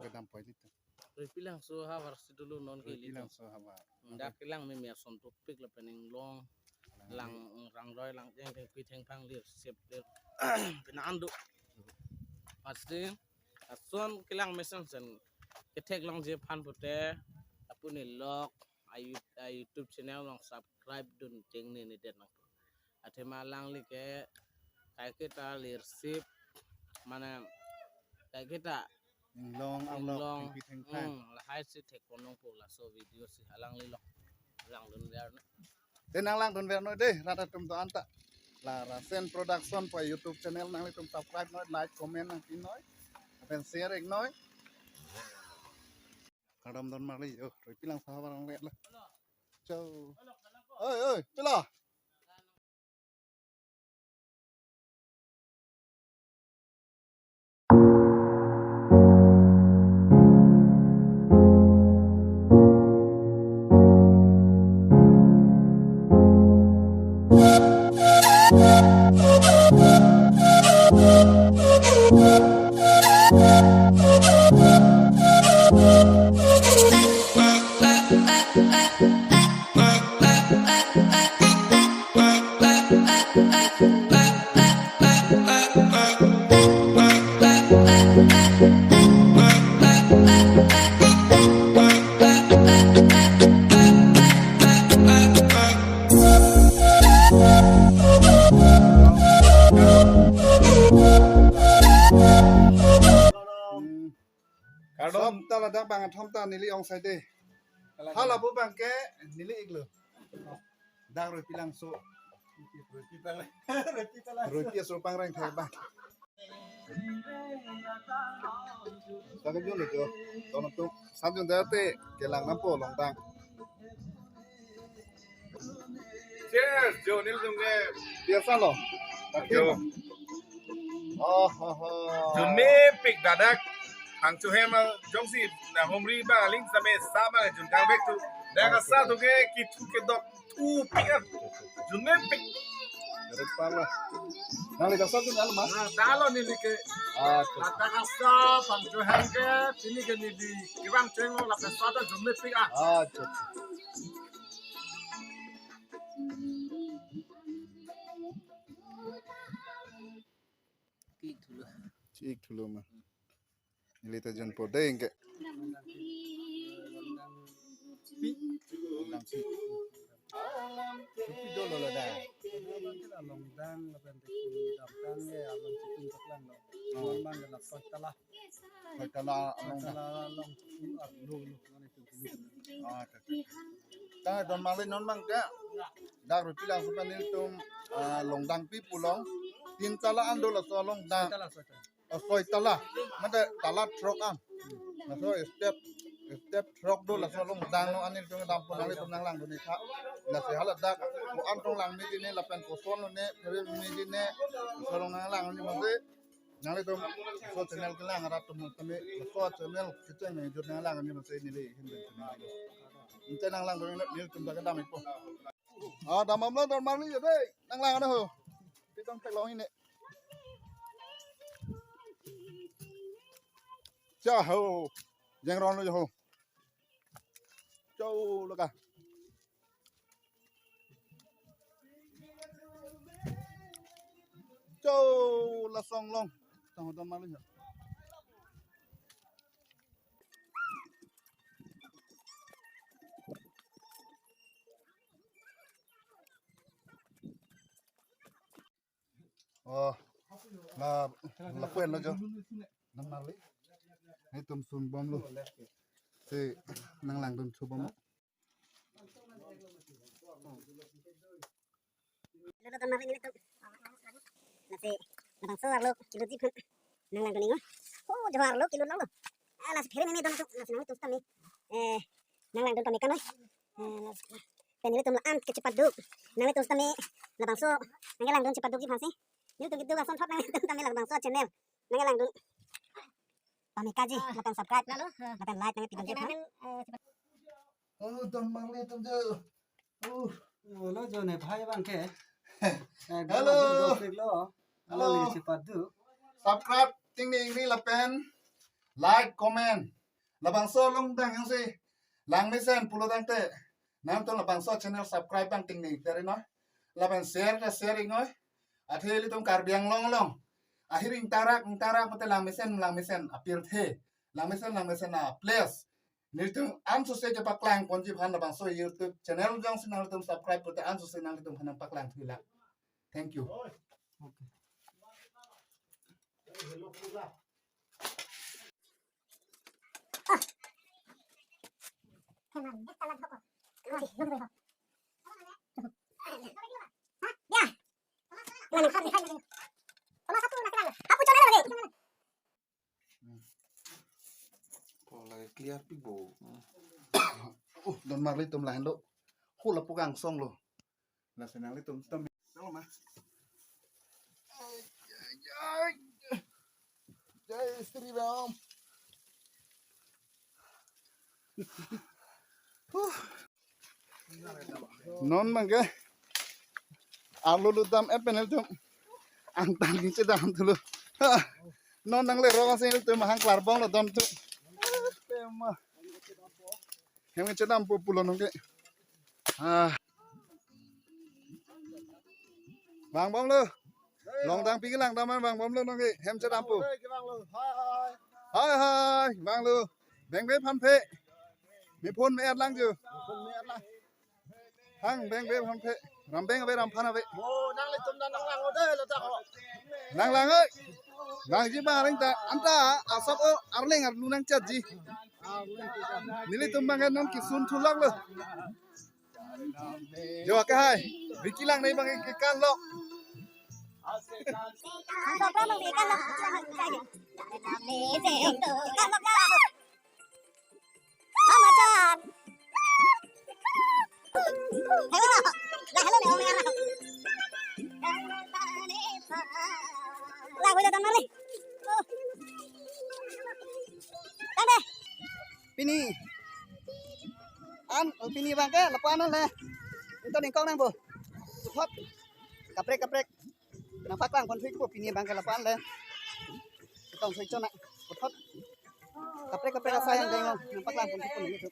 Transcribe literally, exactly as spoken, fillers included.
Kedam poi litum. Rui Pilangso havar si dolo non ke Rui litum. Pilangso havar. Dak kelang meme ason topik lapen inglong. Lang, lang roi lang jeng jeng pi thengphang lersip lir. Pina ando. Pasti ason kelang mesen sen ketheklongji aphan pute apuni lok a You-, a YouTube channel along subscribe dun chengne ni det nang. Athema alangli ke kaiketa lersip mane kaiketa inglong arlo inglong, thengpi thengphang. Hmm, lahai si thek ponong po laso video si alangli long langdun ver no. Te nang langdun ver no de, rat atum do-an ta. La Rasen Production pu YouTube channel nanglitum subscribe noi, like, comment nangpi noi. Lapen share ik noi. Kardom don marli yo, Rui Pilangso havar along le la. Cho. Oi, oi, pilo. Kardom. Som ta ladak bang athom ta neli ong sai de. Hala bu bang ke neli iklo. Dak Rui Pilangso. Rui Pilangso. Rui Pilangso pangreng thek bang. Saka jun lo jo. Tono tu sanjun date kelang nampo longdang. Cheers, jo nelitum ke. Biasa lo. Jo. Oh, ho, ho. Jun mepik dadak. Hang chu hem jongsi na homri ba ling same sama jun kang bek tu. Dak asa tu ke kithu kedok thu pik an. Jun mepik. Rupang lah. Nang lihat satu nang mas. Nah, dalo neli ke. Ah, tu. Dadak asa pang chu hem ke pini ke neli kibang cheng lo lapen sata jun mepik ah. Ah, tu. Chik thulo. Chik thulo ma. Neli ta jun po deng ke. Longdang pi. Pi dolo ladak. Longdang lapen damkang ya along chitung paklang lo. Oh. Longdang ke la soi tala. Soi tala along. Soi tala along chitung arlo lo. Ah, ta, ta. Ta don marli non bang ke. Dak Rui Pilangso pen nelitum, ah, longdang pi pu long. Tin tala an do laso longdang. Soi tala, soi tala. Oh, soi tala. Mate tala throk an. Laso step, step throk do laso longdang lo an nelitum dampo nanglitum nang langdun ik tha. Lasi hala dak ko-an tong lang meji ne lapen koson lo ne, phere meji ne. Laso along nang langdun ik mate. Nanglitum laso channel kelang arat atum tame, laso channel kecheng nang jut nang lang kami masih neli hin channel. Inte nang langdun ik nelitum ta kedam ikpo. Ah, damam lo don marli ya dei. Nang lang ano ho. Pitong tek long ini. Cha ho. Jeng ron lo ho. Cho lo ka. Cho la song long. Song don marli ya. Oh, la, lapu-an lo jo. Nang marli. Nelitum sun bom lo. Si nang langdun thu bom lo. Lo don marli nelitum. Lasi labangso arlo kiloji phan nang langdun ingo. Oh, jo arlo kilo lo. Ah, lasi phere meme don tu, lasi nangtum sitame. Eh, nang langdun pame kan noi. Eh, lasi pen nelitum la-an ke chepaduk. Nanglitum sitame labangso nang langdun chepadukji aphan si. Nelitum kedo ason thot nangtum sitame labangso channel nang langdun pame kaji, lapen subscribe, lalo, ha, lapen like nangpidun ji aphan. Oh, don marli atum jo. Oh. Oh, lo jo ne bhai bang ke. Eh, hello. Dopik lo. Hello. Lo le chepadu. Subscribe tingni ingri lapen like, comment. Labangso along dang yang si langmesen pulo tangte, nangtum labangso channel subscribe bang ting ni teri no. Lapen share ta share ingnoi. Athe ilitum Karbi Anglong along ahir ingtarak ingtarak mate langmesen langmesen apirthe, langmesen langmesen a place nelitum ansose kepaklang ponji aphan labangso YouTube channel jongsi nangtum subscribe pute ansose nangtum aphan nangpaklang thulang. Thank you. Pala clear pi bo. Oh, don marli tum lahenlo. Hula pugang song lo. Lasi nanglitum tam. Song ma. Ay, ay, ay. Jai Shri Ram. Huh. Non abangke arlo lutdam et pen ilitum angtan kechedam thulo. Ha. Non nangle rong asi ilitum hang klarbong lo dam thu. Tema. Hem kechedampo pulo nonke. Ah. Vangbomlo. Longdang pi kelang dam vangbomlo nonke. Hem chedampo. Hai hai, vanglo. Bengbe aphan phe. Mi phone me erlang ju. Hang bengbe aphan phe. Rambeng ave, ramphan ave. Oh, nanglitum dan nanglang ode lo ta ho. Nanglang oi. Nangji bang areng ta anta asap o arleng arlu nangchatji. Nelitum bang non kisun thulak lo. Jo ke hai. Vicky lang nai bang ke kan lo. Hello. Lah, hello, hello. Lah, udah datang lagi. Oh. Tande. Pini. An, oh, pini abangke lapu-an le. Ito ningkong nangpo. Hop. Kaprek, kaprek. Nangpaklang pon thupo pini abangke lapu-an le. Tong soi chona. Puthot. Kaprek kaprek asai yang dengong. Nangpaklang pon thupo nang itu.